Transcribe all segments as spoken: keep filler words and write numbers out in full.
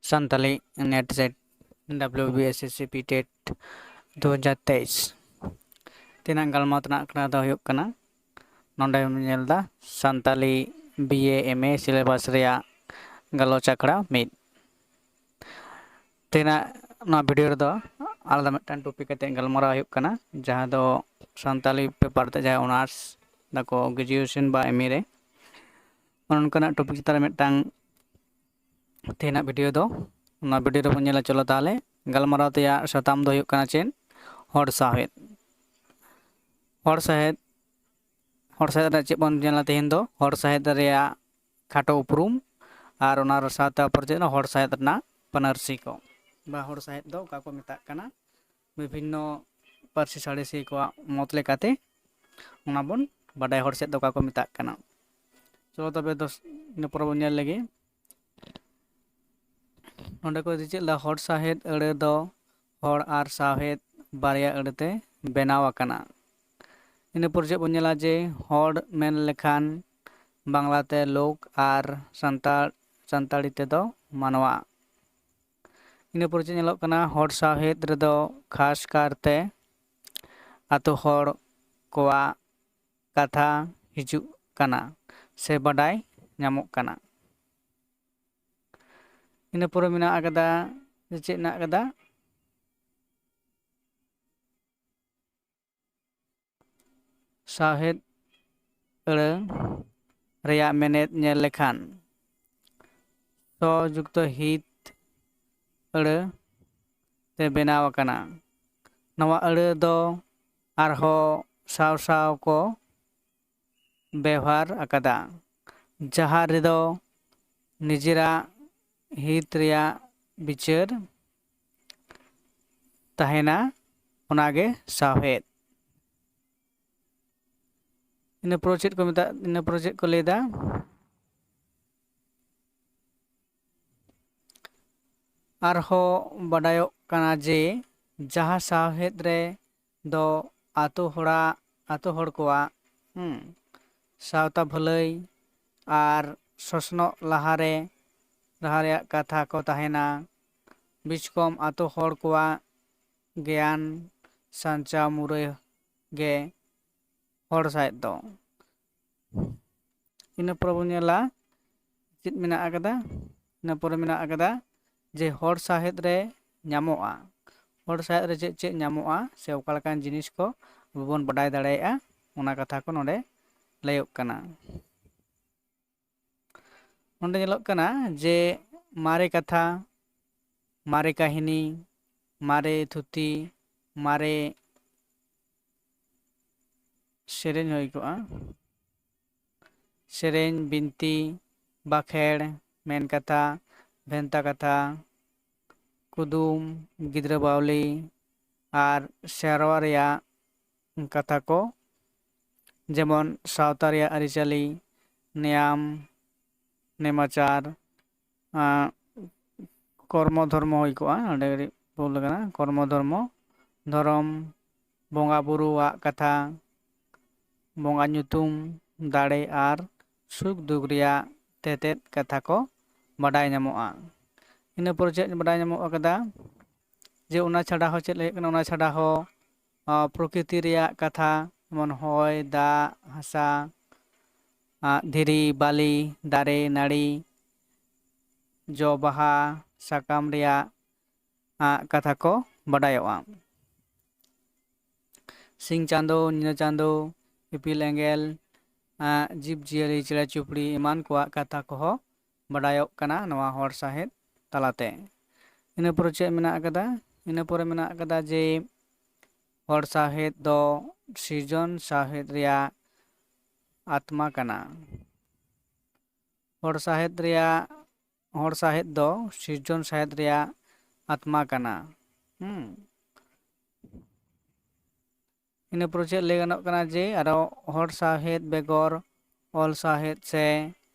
Santali NET SET WBSSCP TET ᱫᱩ ᱦᱟᱡᱟᱨ ᱛᱮᱭᱤᱥ᱾ ᱛᱮᱱᱟᱜ ᱜᱟᱞᱢᱟᱨᱟᱣ ᱛᱮᱱᱟᱜ ᱟᱠᱷᱲᱟ ᱫᱚ ᱦᱩᱭᱩᱜ ᱠᱟᱱᱟ, ᱱᱚᱰᱮᱢ ᱧᱮᱞ ᱮᱫᱟ ᱥᱟᱱᱛᱟᱞᱤ BA MA syllabus ᱨᱮᱭᱟᱜ ᱜᱟᱞᱚᱪ ᱟᱠᱷᱲᱟ ᱢᱤᱫ᱾ ᱛᱮᱱᱟᱜ ᱱᱚᱣᱟ video ᱨᱮᱫᱚ ᱟᱞᱟᱫᱟ ᱢᱤᱫᱴᱟᱝ topic ᱠᱟᱛᱮ ᱜᱟᱞᱢᱟᱨᱟᱣ ᱦᱩᱭᱩᱜ ᱠᱟᱱᱟ, ᱡᱟᱦᱟᱸ ᱫᱚ ᱥᱟᱱᱛᱟᱞᱤ paper ᱛᱮ ᱡᱟᱦᱟᱸᱭ honours ᱫᱟᱠᱚ graduation ᱵᱟ MA ᱨᱮ, ᱚᱱᱮ ᱚᱱᱠᱟᱱᱟᱜ topic ᱪᱮᱛᱟᱱ ᱨᱮ ᱢᱤᱫᱴᱟᱝ ᱛᱮᱦᱮᱧᱟᱜ video ᱫᱚ᱾ ᱚᱱᱟ video ᱨᱮᱵᱚᱱ ᱧᱮᱞᱟ᱾ ᱪᱚᱞᱚ ᱛᱟᱦᱚᱞᱮ, ᱜᱟᱞᱢᱟᱨᱟᱣ ᱛᱮᱭᱟᱜ ᱥᱟᱛᱟᱢ ᱫᱚ ᱦᱩᱭᱩᱜ ᱠᱟᱱᱟ ᱪᱮᱫ? ᱦᱚᱲ ᱥᱟᱶᱦᱮᱫ᱾ ᱦᱚᱲ ᱥᱟᱶᱦᱮᱫ, ᱦᱚᱲ ᱥᱟᱶᱦᱮᱫ ᱨᱮ ᱪᱮᱫ ᱵᱚᱱ ᱧᱮᱞᱟ ᱛᱮᱦᱮᱧ ᱫᱚ? ᱦᱚᱲ ᱥᱟᱶᱦᱮᱫ ᱨᱮᱭᱟᱜ ᱠᱷᱟᱴᱚ ᱩᱯᱨᱩᱢ ᱟᱨ ᱚᱱᱟ ᱥᱟᱶᱛᱮ ᱯᱚᱨᱤᱪᱚᱭ ᱫᱚ ᱦᱚᱲ ᱥᱟᱶᱦᱮᱫ ᱨᱮᱱᱟᱜ ᱯᱟᱹᱱᱟᱹᱨᱥᱤ ᱠᱚ, ᱵᱟ ᱦᱚᱲ ᱥᱟᱶᱦᱮᱫ ᱫᱚ ᱚᱠᱟ ᱠᱚ ᱢᱮᱛᱟᱜ ᱠᱟᱱᱟ, ᱵᱤᱵᱷᱤᱱᱱᱚ ᱯᱟᱹᱨᱥᱤ ᱥᱟᱬᱮᱥᱤᱭᱟᱹ ᱠᱚᱣᱟᱜ ᱢᱚᱛ ᱞᱮᱠᱟᱛᱮ ᱚᱱᱟ ᱵᱚᱱ ᱵᱟᱰᱟᱭ ᱦᱚᱲ ᱥᱮᱫ ᱫᱚ ᱚᱠᱟ ᱠᱚ ᱢᱮᱛᱟᱜ ᱠᱟᱱᱟ᱾ ᱪᱚᱞᱚ ᱛᱚᱵᱮ ᱫᱚᱥ, ᱤᱱᱟᱹ ᱯᱚᱨᱮ ᱵᱚᱱ ᱧᱮᱞ ᱞᱮᱜᱮ᱾ ᱱᱚᱰᱮ ᱠᱚ ᱤᱫᱤ ᱪᱮᱫ ᱞᱮᱫᱟ, ᱦᱚᱲ ᱥᱟᱶᱦᱮᱫ ᱟᱹᱲᱟᱹ ᱫᱚ ᱦᱚᱲ ᱟᱨ ᱥᱟᱶᱦᱮᱫ ᱵᱟᱨᱭᱟ ᱟᱹᱲᱟᱹ ᱛᱮ ᱵᱮᱱᱟᱣ ᱟᱠᱟᱱᱟ᱾ ᱤᱱᱟᱹ ᱯᱚᱨᱮ ᱪᱮᱫ ᱵᱚᱱ ᱧᱮᱞᱟ ᱡᱮ ᱦᱚᱲ ᱢᱮᱱ ᱞᱮᱠᱷᱟᱱ ᱵᱟᱝᱞᱟᱛᱮ ᱞᱳᱠ ᱟᱨ ᱥᱟᱱᱛᱟᱲ, ᱥᱟᱱᱛᱟᱲᱤ ᱛᱮᱫᱚ ᱢᱟᱱᱣᱟ᱾ ᱤᱱᱟᱹ ᱯᱚᱨᱮ ᱪᱮᱫ ᱧᱮᱞᱚᱜ ᱠᱟᱱᱟ, ᱦᱚᱲ ᱥᱟᱶᱦᱮᱫ ᱨᱮᱫᱚ ᱠᱷᱟᱥ ᱠᱟᱨᱛᱮ ᱟᱛᱳ ᱦᱚᱲ ᱠᱚᱣᱟᱜ ᱠᱟᱛᱷᱟ ᱦᱤᱡᱩᱜ ᱠᱟᱱᱟ ᱥᱮ ᱵᱟᱰᱟᱭ ᱧᱟᱢᱚᱜ ᱠᱟᱱᱟ᱾ ᱤᱱᱟᱹ ᱯᱚᱨᱮ ᱢᱮᱱᱟᱜ ᱟᱠᱟᱫᱟ, ᱪᱮᱫ ᱢᱮᱱᱟᱜ ᱟᱠᱟᱫᱟ? ᱥᱟᱶᱦᱮᱫ ᱟᱹᱲᱟᱹ ᱨᱮᱭᱟᱜ ᱢᱮᱱᱮᱫ ᱧᱮᱞ ᱞᱮᱠᱷᱟᱱ ᱥᱚ ᱡᱩᱠᱛᱚ ᱦᱤᱛ ᱟᱹᱲᱟᱹ ᱛᱮ ᱵᱮᱱᱟᱣ ᱟᱠᱟᱱᱟ᱾ ᱱᱚᱣᱟ ᱟᱹᱲᱟᱹ ᱫᱚ ᱟᱨᱦᱚᱸ ᱥᱟᱶ ᱥᱟᱶ ᱠᱚ ᱵᱮᱣᱦᱟᱨ ᱟᱠᱟᱫᱟ, ᱡᱟᱦᱟᱸ ᱨᱮᱫᱚ ᱱᱤᱡᱮᱨᱟᱜ ᱦᱤᱛ ᱨᱮᱭᱟᱜ ᱵᱤᱪᱟᱹᱨ ᱛᱟᱦᱮᱱᱟ, ᱚᱱᱟᱜᱮ ᱥᱟᱶᱦᱮᱫ᱾ ᱤᱱᱟᱹ ᱯᱚᱨᱮ ᱪᱮᱫ ᱠᱚ ᱢᱮᱛᱟᱜ, ᱤᱱᱟᱹ ᱯᱚᱨᱮ ᱪᱮᱫ ᱠᱚ ᱞᱟᱹᱭᱫᱟ? ᱟᱨᱦᱚᱸ ᱵᱟᱰᱟᱭᱚᱜ ᱠᱟᱱᱟ ᱡᱮ ᱡᱟᱦᱟᱸ ᱥᱟᱶᱦᱮᱫ ᱨᱮ ᱫᱚ ᱟᱛᱳ ᱦᱚᱲᱟᱜ, ᱟᱛᱳ ᱦᱚᱲ ᱠᱚᱣᱟᱜ, ᱦᱩᱸ, ᱥᱟᱶᱛᱟ ᱵᱷᱟᱹᱞᱟᱹᱭ ᱟᱨ ᱥᱚᱥᱱᱚᱜ ᱞᱟᱦᱟᱨᱮ ᱨᱟᱦᱟ ᱨᱮᱭᱟᱜ ᱠᱟᱛᱷᱟ ᱠᱚ ᱛᱟᱦᱮᱱᱟ᱾ ᱵᱤᱪᱠᱚᱢ ᱟᱛᱳ ᱦᱚᱲ ᱠᱚᱣᱟᱜ ᱜᱮᱭᱟᱱ ᱥᱟᱧᱪᱟᱣ ᱢᱩᱨᱟᱹᱭ ᱜᱮ ᱦᱚᱲ ᱥᱟᱶᱦᱮᱫ ᱫᱚ᱾ ᱤᱱᱟᱹ ᱯᱚᱨᱮ ᱵᱚᱱ ᱧᱮᱞᱟ ᱪᱮᱫ ᱢᱮᱱᱟᱜ ᱟᱠᱟᱫᱟ᱾ ᱤᱱᱟᱹ ᱯᱚᱨᱮ ᱢᱮᱱᱟᱜ ᱟᱠᱟᱫᱟ ᱡᱮ ᱦᱚᱲ ᱥᱟᱶᱦᱮᱫ ᱨᱮ ᱧᱟᱢᱚᱜᱼᱟ, ᱦᱚᱲ ᱥᱟᱶᱦᱮᱫ ᱨᱮ ᱪᱮᱫ ᱪᱮᱫ ᱧᱟᱢᱚᱜᱼᱟ ᱥᱮ ᱚᱠᱟ ᱞᱮᱠᱟᱱ ᱡᱤᱱᱤᱥ ᱠᱚ ᱟᱵᱚ ᱵᱚᱱ ᱵᱟᱰᱟᱭ ᱫᱟᱲᱮᱭᱟᱜᱼᱟ, ᱚᱱᱟ ᱠᱟᱛᱷᱟ ᱠᱚ ᱱᱚᱰᱮ ᱞᱟᱹᱭᱚᱜ ᱠᱟᱱᱟ᱾ ᱱᱚᱰᱮ ᱧᱮᱞᱚᱜ ᱠᱟᱱᱟ ᱡᱮ ᱢᱟᱨᱮ ᱠᱟᱛᱷᱟ, ᱢᱟᱨᱮ ᱠᱟᱹᱦᱱᱤ, ᱢᱟᱨᱮ ᱛᱷᱩᱛᱤ, ᱢᱟᱨᱮ ᱥᱮᱨᱮᱧ ᱦᱩᱭ ᱠᱚᱜᱼᱟ᱾ ᱥᱮᱨᱮᱧ, ᱵᱤᱱᱛᱤ, ᱵᱟᱠᱷᱮᱲ, ᱢᱮᱱ ᱠᱟᱛᱷᱟ, ᱵᱷᱮᱱᱛᱟ ᱠᱟᱛᱷᱟ, ᱠᱩᱫᱩᱢ, ᱜᱤᱫᱽᱨᱟᱹ ᱵᱟᱣᱞᱤ ᱟᱨ ᱥᱮᱨᱣᱟ ᱨᱮᱭᱟᱜ ᱠᱟᱛᱷᱟ ᱠᱚ, ᱡᱮᱢᱚᱱ ᱥᱟᱶᱛᱟ ᱨᱮᱭᱟᱜ ᱟᱹᱨᱤᱪᱟᱹᱞᱤ, ᱱᱮᱭᱟᱢ, ᱱᱮᱢᱟᱪᱟᱨ, ᱟᱸ, ᱠᱚᱨᱢᱚ ᱫᱷᱚᱨᱢᱚ ᱦᱩᱭ ᱠᱚᱜᱼᱟ, ᱱᱚᱰᱮ ᱠᱟᱹᱴᱤᱡ ᱵᱷᱩᱞ ᱟᱠᱟᱱᱟ, ᱠᱚᱨᱢᱚ ᱫᱷᱚᱨᱢᱚ, ᱫᱷᱚᱨᱚᱢ, ᱵᱚᱸᱜᱟ ᱵᱩᱨᱩᱣᱟᱜ ᱠᱟᱛᱷᱟ, ᱵᱚᱸᱜᱟ ᱧᱩᱛᱩᱢ, ᱫᱟᱲᱮ ᱟᱨ ᱥᱩᱠ ᱫᱩᱠ ᱨᱮᱭᱟᱜ ᱛᱮᱛᱮᱫ ᱠᱟᱛᱷᱟ ᱠᱚ ᱵᱟᱰᱟᱭ ᱧᱟᱢᱚᱜᱼᱟ᱾ ᱤᱱᱟᱹ ᱯᱚᱨᱮ ᱪᱮᱫ ᱵᱟᱰᱟᱭ ᱧᱟᱢᱚᱜ ᱠᱟᱫᱟ ᱡᱮ ᱚᱱᱟ ᱪᱷᱟᱰᱟ ᱦᱚᱸ ᱪᱮᱫ ᱞᱟᱹᱭ ᱦᱩᱭᱩᱜ ᱠᱟᱱᱟ, ᱚᱱᱟ ᱪᱷᱟᱰᱟ ᱦᱚᱸ, ᱟᱸ, ᱯᱨᱚᱠᱨᱤᱛᱤ ᱨᱮᱭᱟᱜ ᱠᱟᱛᱷᱟ, ᱡᱮᱢᱚᱱ ᱦᱚᱭ, ᱫᱟᱜ, ᱦᱟᱥᱟ, ᱟᱸ, ᱫᱷᱤᱨᱤ, ᱵᱟᱞᱤ, ᱫᱟᱨᱮ, ᱱᱟᱹᱲᱤ, ᱡᱚ, ᱵᱟᱦᱟ, ᱥᱟᱠᱟᱢ ᱨᱮᱭᱟᱜ, ᱟᱸ, ᱠᱟᱛᱷᱟ ᱠᱚ ᱵᱟᱰᱟᱭᱚᱜᱼᱟ᱾ ᱥᱤᱧ ᱪᱟᱸᱫᱳ, ᱧᱤᱫᱟᱹ ᱪᱟᱸᱫᱳ, ᱤᱯᱤᱞ ᱮᱸᱜᱮᱞ, ᱟᱸ, ᱡᱤᱵᱽ ᱡᱤᱭᱟᱹᱞᱤ, ᱪᱮᱬᱮ ᱪᱩᱯᱲᱤ ᱮᱢᱟᱱ ᱠᱚᱣᱟᱜ ᱠᱟᱛᱷᱟ ᱠᱚᱦᱚᱸ ᱵᱟᱰᱟᱭᱚᱜ ᱠᱟᱱᱟ ᱱᱚᱣᱟ ᱦᱚᱲ ᱥᱟᱶᱦᱮᱫ ᱛᱟᱞᱟᱛᱮ᱾ ᱤᱱᱟᱹ ᱯᱚᱨᱮ ᱪᱮᱫ ᱢᱮᱱᱟᱜ ᱟᱠᱟᱫᱟ? ᱤᱱᱟᱹ ᱯᱚᱨᱮ ᱢᱮᱱᱟᱜ ᱟᱠᱟᱫᱟ ᱡᱮ ᱦᱚᱲ ᱥᱟᱶᱦᱮᱫ ᱫᱚ ᱥᱤᱨᱡᱚᱱ ᱥᱟᱶᱦᱮᱫ ᱨᱮᱭᱟᱜ ᱟᱛᱢᱟ ᱠᱟᱱᱟ᱾ ᱦᱚᱲ ᱥᱟᱶᱦᱮᱫ ᱨᱮᱭᱟᱜ, ᱦᱚᱲ ᱥᱟᱶᱦᱮᱫ ᱫᱚ ᱥᱤᱨᱡᱚᱱ ᱥᱟᱶᱦᱮᱫ ᱨᱮᱭᱟᱜ ᱟᱛᱢᱟ ᱠᱟᱱᱟ᱾ ᱦᱩᱸ᱾ ᱤᱱᱟᱹ ᱯᱚᱨᱮ ᱪᱮᱫ ᱞᱟᱹᱭ ᱜᱟᱱᱚᱜ ᱠᱟᱱᱟ ᱡᱮ ᱟᱨᱚ ᱦᱚᱲ ᱥᱟᱶᱦᱮᱫ ᱵᱮᱜᱚᱨ ᱚᱞ ᱥᱟᱶᱦᱮᱫ ᱥᱮ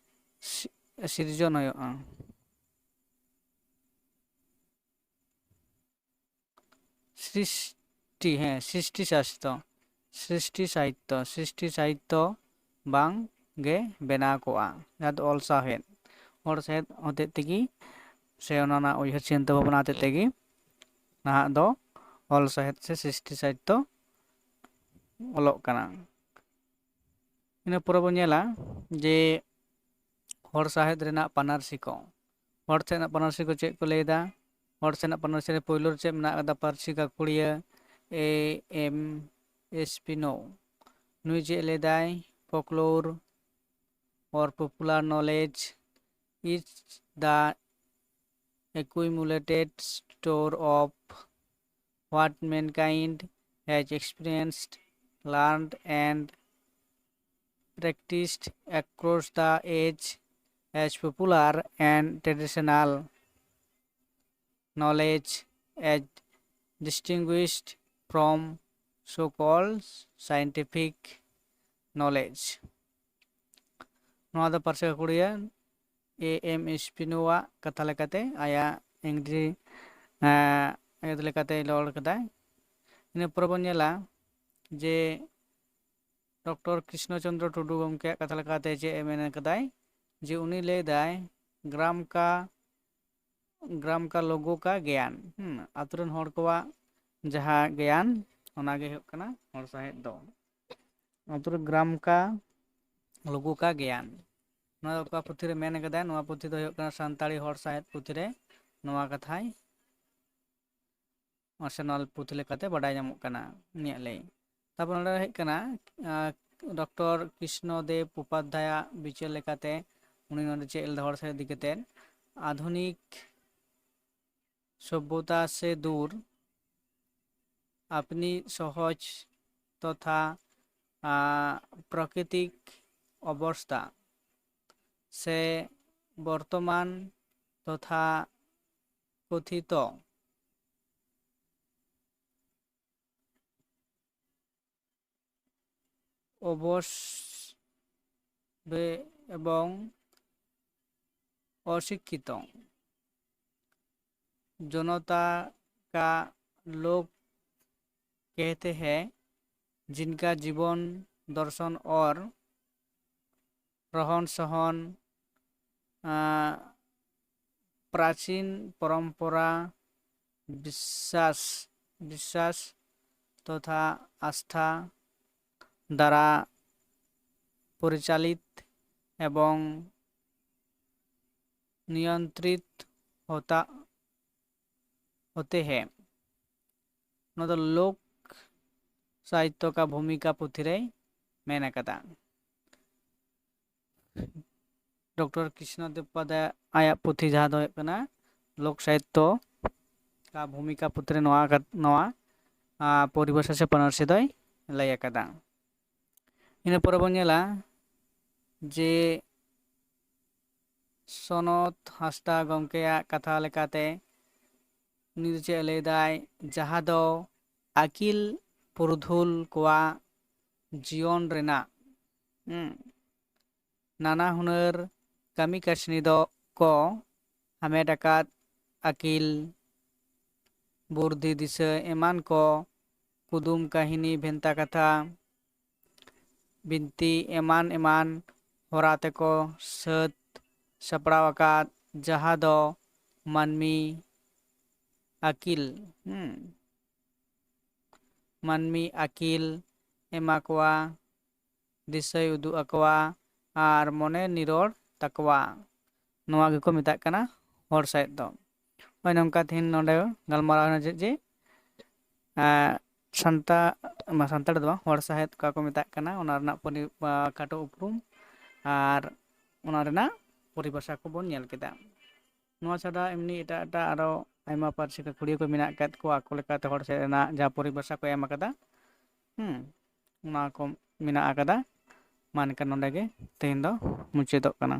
ᱥᱤ-, ᱥᱤᱨᱡᱚᱱ ᱦᱩᱭᱩᱜᱼᱟ᱾ ᱥᱨᱤᱥᱴᱤ, ᱦᱮᱸ, ᱥᱨᱤᱥᱴᱤ ᱥᱟᱦᱤᱛᱛᱚ, ᱥᱨᱤᱥᱴᱤ ᱥᱟᱦᱤᱛᱛᱚ, ᱥᱨᱤᱥᱴᱤ ᱥᱟᱦᱤᱛᱛᱚ ᱵᱟᱝ ᱜᱮ ᱵᱮᱱᱟᱣ ᱠᱚᱜᱼᱟ, ᱡᱟᱦᱟᱸ ᱫᱚ ᱚᱞ ᱥᱟᱶᱦᱮᱫ᱾ ᱦᱚᱲ ᱥᱟᱦᱮᱫ ᱦᱚᱛᱮᱡ ᱛᱮᱜᱮ ᱥᱮ ᱚᱱᱟ ᱨᱮᱱᱟᱜ ᱩᱭᱦᱟᱹᱨ ᱪᱤᱱᱛᱟᱹ ᱵᱷᱟᱵᱽᱱᱟ ᱦᱚᱛᱮᱡ ᱛᱮᱜᱮ ᱱᱟᱦᱟᱜ ᱫᱚ ᱚᱞ ᱥᱟᱦᱮᱫ ᱥᱮ ᱥᱨᱤᱥᱴᱤ ᱥᱟᱦᱤᱛᱛᱚ ᱚᱞᱚᱜ ᱠᱟᱱᱟ᱾ ᱤᱱᱟᱹ ᱯᱚᱨᱮ ᱵᱚᱱ ᱧᱮᱞᱟ ᱡᱮ ᱦᱚᱲ ᱥᱟᱦᱮᱫ ᱨᱮᱱᱟᱜ ᱯᱟᱹᱱᱟᱨᱥᱤ ᱠᱚ, ᱦᱚᱲ ᱥᱟᱦᱮᱫ ᱨᱮᱱᱟᱜ ᱯᱟᱹᱱᱟᱨᱥᱤ ᱠᱚ ᱪᱮᱫ ᱠᱚ ᱞᱟᱹᱭᱫᱟ? ᱦᱚᱲ ᱥᱟᱦᱮᱫ ᱨᱮᱱᱟᱜ ᱯᱟᱹᱱᱟᱨᱥᱤ ᱨᱮ ᱯᱳᱭᱞᱳ ᱨᱮ ᱪᱮᱫ ᱢᱮᱱᱟᱜ ᱟᱠᱟᱫᱟ? ᱯᱟᱹᱨᱥᱤ ᱜᱟᱹᱠᱷᱩᱲᱤᱭᱟᱹ ᱮ ᱮᱢ ᱮᱥᱯᱤᱱᱳ, ᱱᱩᱭ ᱪᱮᱫ ᱞᱟᱹᱭᱫᱟᱭ? Folklore or popular knowledge is the accumulated store of what mankind has experienced, learned, and practiced across the age as popular and traditional knowledge as distinguished from so-called scientific knowledge. ᱱᱚᱣᱟ ᱫᱚ ᱯᱟᱹᱨᱥᱤ ᱜᱟᱹᱠᱷᱩᱲᱤᱭᱟᱹ ᱮ ᱮᱢ ᱮᱥᱯᱤᱱᱳᱣᱟᱜ ᱠᱟᱛᱷᱟ ᱞᱮᱠᱟᱛᱮ, ᱟᱭᱟᱜ ᱤᱝᱨᱮᱡᱤ ᱟᱭᱟᱛ ᱞᱮᱠᱟᱛᱮ ᱨᱚᱲ ᱠᱟᱫᱟᱭ᱾ ᱤᱱᱟᱹ ᱯᱚᱨᱮ ᱵᱚᱱ ᱧᱮᱞᱟ ᱡᱮ ᱰᱚᱠᱴᱚᱨ ᱠᱨᱤᱥᱱᱚ ᱪᱚᱱᱫᱨᱚ ᱴᱩᱰᱩ ᱜᱚᱢᱠᱮᱭᱟᱜ ᱠᱟᱛᱷᱟ ᱞᱮᱠᱟᱛᱮ ᱪᱮᱫ ᱮ ᱢᱮᱱ ᱠᱟᱫᱟᱭ, ᱡᱮ ᱩᱱᱤ ᱞᱟᱹᱭᱫᱟᱭ ᱜᱨᱟᱢ ᱠᱟ ᱜᱨᱟᱢ ᱠᱟ ᱞᱳᱜᱳ ᱠᱟ ᱜᱮᱭᱟᱱ᱾ ᱦᱩᱸ, ᱟᱛᱳ ᱨᱮᱱ ᱦᱚᱲ ᱠᱚᱣᱟᱜ ᱡᱟᱦᱟᱸ ᱜᱮᱭᱟᱱ, ᱚᱱᱟᱜᱮ ᱦᱩᱭᱩᱜ ᱠᱟᱱᱟ ᱦᱚᱲ ᱥᱟᱶᱦᱮᱫ ᱫᱚ᱾ ᱟᱛᱳ ᱨᱮ ᱜᱨᱟᱢ ᱠᱟ ᱞᱳᱜᱳ ᱠᱟ ᱜᱮᱭᱟᱱ, ᱱᱚᱣᱟ ᱫᱚ ᱚᱠᱟ ᱯᱩᱛᱷᱤ ᱨᱮ ᱢᱮᱱ ᱠᱟᱫᱟᱭ? ᱱᱚᱣᱟ ᱯᱩᱛᱷᱤ ᱫᱚ ᱦᱩᱭᱩᱜ ᱠᱟᱱᱟ ᱥᱟᱱᱛᱟᱲᱤ ᱦᱚᱲ ᱥᱟᱶᱦᱮᱫ ᱯᱩᱛᱷᱤ ᱨᱮ ᱱᱚᱣᱟ ᱠᱟᱛᱷᱟᱭ ᱟᱨᱥᱮᱱᱟᱞ ᱯᱩᱛᱷᱤ ᱞᱮᱠᱟᱛᱮ ᱵᱟᱰᱟᱭ ᱧᱟᱢᱚᱜ ᱠᱟᱱᱟ ᱩᱱᱤᱭᱟᱜ ᱞᱟᱹᱭ᱾ ᱛᱟᱨᱯᱚᱨ ᱱᱚᱰᱮ ᱦᱮᱡ ᱠᱟᱱᱟ, ᱟᱸ, ᱰᱚᱠᱴᱚᱨ ᱠᱨᱤᱥᱱᱚ ᱫᱮᱵ ᱩᱯᱟᱫᱷᱭᱟᱭᱟᱜ ᱵᱤᱪᱟᱹᱨ ᱞᱮᱠᱟᱛᱮ ᱩᱱᱤ ᱱᱚᱰᱮ ᱪᱮᱫ ᱞᱮᱫᱟ ᱦᱚᱲ ᱥᱟᱶᱦᱮᱫ ᱤᱫᱤ ᱠᱟᱛᱮ? ᱟᱫᱷᱩᱱᱤᱠ ᱥᱚᱵᱷᱭᱚᱛᱟ ᱥᱮ ᱫᱩᱨ, ᱟᱯᱱᱤ ᱥᱚᱦᱚᱡ ᱛᱚᱛᱷᱟ, ᱟᱸ, ᱯᱨᱟᱠᱨᱤᱛᱤᱠ ᱚᱵᱚᱥᱛᱟ ᱥᱮ ᱵᱚᱨᱛᱚᱢᱟᱱ ᱛᱚᱛᱷᱟ ᱠᱚᱛᱷᱤᱛᱚ ᱚᱵᱚᱥ ᱵᱮ-, ᱮᱵᱚᱝ ᱚᱥᱤᱠᱠᱷᱤᱛᱚ ᱡᱚᱱᱚᱛᱟ ᱠᱟ ᱞᱳᱠ ᱠᱮᱦᱛᱮ ᱦᱮ, ᱡᱤᱱᱠᱟ ᱡᱤᱵᱚᱱ ᱫᱚᱨᱥᱚᱱ ᱚᱨ ᱨᱚᱦᱚᱱ ᱥᱚᱦᱚᱱ ᱟᱸ, ᱯᱨᱟᱪᱤᱱ ᱯᱚᱨᱚᱢᱯᱚᱨᱟ, ᱵᱤᱥᱥᱟᱥ, ᱵᱤᱥᱥᱟᱥ ᱛᱚᱛᱷᱟ ᱟᱥᱛᱷᱟ ᱫᱟᱨᱟ ᱯᱚᱨᱤᱪᱟᱞᱤᱛ ᱮᱵᱚᱝ ᱱᱤᱭᱚᱱᱛᱨᱤᱛ ᱦᱚᱛᱟ ᱦᱚᱛᱮ ᱦᱮ᱾ ᱱᱚᱣᱟ ᱫᱚ ᱞᱳᱠ ᱥᱟᱦᱤᱛᱛᱚ ᱠᱟ ᱵᱷᱩᱢᱤᱠᱟ ᱯᱩᱛᱷᱤ ᱨᱮᱭ ᱢᱮᱱ ᱟᱠᱟᱫᱟ᱾ ᱰᱚᱠᱴᱚᱨ ᱠᱨᱤᱥᱱᱚ ᱫᱮᱵᱽ ᱯᱟᱫᱽ ᱟᱭᱟᱜ ᱯᱩᱛᱷᱤ ᱡᱟᱦᱟᱸ ᱫᱚ ᱦᱩᱭᱩᱜ ᱠᱟᱱᱟ ᱞᱳᱠ ᱥᱟᱦᱤᱛᱛᱚ ᱠᱟ ᱵᱷᱩᱢᱤᱠᱟ ᱯᱩᱛᱷᱤ ᱨᱮ ᱱᱚᱣᱟ ᱠᱟ-, ᱱᱚᱣᱟ, ᱟ, ᱯᱚᱨᱤᱵᱷᱟᱥᱟ ᱥᱮ ᱯᱟᱹᱱᱟᱨᱥᱤ ᱫᱚᱭ ᱞᱟᱹᱭ ᱟᱠᱟᱫᱟ᱾ ᱤᱱᱟᱹ ᱯᱚᱨᱮ ᱵᱚᱱ ᱧᱮᱞᱟ ᱡᱮ ᱥᱚᱱᱚᱛ ᱦᱟᱸᱥᱫᱟ ᱜᱚᱢᱠᱮᱭᱟᱜ ᱠᱟᱛᱷᱟ ᱞᱮᱠᱟᱛᱮ ᱩᱱᱤ ᱫᱚ ᱪᱮᱫ ᱮ ᱞᱟᱹᱭᱫᱟᱭ, ᱡᱟᱦᱟᱸ ᱫᱚ ᱟᱹᱠᱤᱞ ᱯᱩᱨᱩᱫᱷᱩᱞ ᱠᱚᱣᱟᱜ ᱡᱤᱭᱚᱱ ᱨᱮᱱᱟᱜ, ᱦᱩᱸ, ᱱᱟᱱᱟ ᱦᱩᱱᱟᱹᱨ ᱠᱟᱹᱢᱤ ᱠᱟᱹᱥᱱᱤ ᱫᱚ ᱠᱚ ᱦᱟᱢᱮᱴ ᱟᱠᱟᱫ ᱟᱹᱠᱤᱞ, ᱵᱩᱨᱫᱷᱤ, ᱫᱤᱥᱟᱹ ᱮᱢᱟᱱ ᱠᱚ, ᱠᱩᱫᱩᱢ, ᱠᱟᱹᱦᱱᱤ, ᱵᱷᱮᱱᱛᱟ ᱠᱟᱛᱷᱟ, ᱵᱤᱱᱛᱤ ᱮᱢᱟᱱ ᱮᱢᱟᱱ ᱦᱚᱨᱟ ᱛᱮᱠᱚ ᱥᱟᱹᱛ ᱥᱟᱯᱲᱟᱣ ᱟᱠᱟᱫ, ᱡᱟᱦᱟᱸ ᱫᱚ ᱢᱟᱹᱱᱢᱤ ᱟᱹᱠᱤᱞ, ᱦᱩᱸ, ᱢᱟᱹᱱᱢᱤ ᱟᱹᱠᱤᱞ ᱮᱢᱟ ᱠᱚᱣᱟ, ᱫᱤᱥᱟᱹᱭ ᱩᱫᱩᱜ ᱟᱠᱚᱣᱟ ᱟᱨ ᱢᱚᱱᱮ ᱱᱤᱨᱚᱲ ᱛᱟᱠᱚᱣᱟ᱾ ᱱᱚᱣᱟ ᱜᱮᱠᱚ ᱢᱮᱛᱟᱜ ᱠᱟᱱᱟ ᱦᱚᱲ ᱥᱟᱶᱦᱮᱫ ᱫᱚ᱾ ᱦᱳᱭ, ᱱᱚᱝᱠᱟ ᱛᱮᱦᱮᱧ ᱱᱚᱰᱮ ᱜᱟᱞᱢᱟᱨᱟᱣ ᱮᱱᱟ ᱡᱮ, ᱡᱮ, ᱮᱸ, ᱥᱟᱱᱛᱟ-, ᱢᱟ, ᱥᱟᱱᱛᱟᱲ ᱫᱚ ᱵᱟᱝ, ᱦᱚᱲ ᱥᱟᱶᱦᱮᱫ ᱚᱠᱟ ᱠᱚ ᱢᱮᱛᱟᱜ ᱠᱟᱱᱟ, ᱚᱱᱟ ᱨᱮᱱᱟᱜ ᱯᱚᱨᱤ-, ᱟ, ᱠᱷᱟᱴᱚ ᱩᱯᱨᱩᱢ ᱟᱨ ᱚᱱᱟ ᱨᱮᱱᱟᱜ ᱯᱚᱨᱤᱵᱷᱟᱥᱟ ᱠᱚᱵᱚᱱ ᱧᱮᱞ ᱠᱮᱫᱟ᱾ ᱱᱚᱣᱟ ᱪᱷᱟᱰᱟ ᱮᱢᱱᱤ ᱮᱴᱟᱜ ᱮᱴᱟᱜ ᱟᱨᱚ ᱟᱭᱢᱟ ᱯᱟᱹᱨᱥᱤ ᱜᱟᱹᱠᱷᱩᱲᱤᱭᱟᱹ ᱠᱚ ᱢᱮᱱᱟᱜ ᱟᱠᱟᱫ ᱠᱚᱣᱟ, ᱟᱠᱚ ᱞᱮᱠᱟᱛᱮ ᱦᱚᱲ ᱥᱮᱫ ᱨᱮᱱᱟᱜ ᱡᱟᱦᱟᱸ ᱯᱚᱨᱤᱵᱷᱟᱥᱟ ᱠᱚ ᱮᱢ ᱟᱠᱟᱫᱟ, ᱦᱩᱸ, ᱚᱱᱟ ᱠᱚ ᱢᱮᱱᱟᱜ ᱟᱠᱟᱫᱟ᱾ ᱢᱟ ᱮᱱᱠᱷᱟᱱ ᱱᱚᱰᱮ ᱜᱮ ᱛᱮᱦᱮᱧ ᱫᱚ ᱢᱩᱪᱟᱹᱫᱚᱜ ᱠᱟᱱᱟ᱾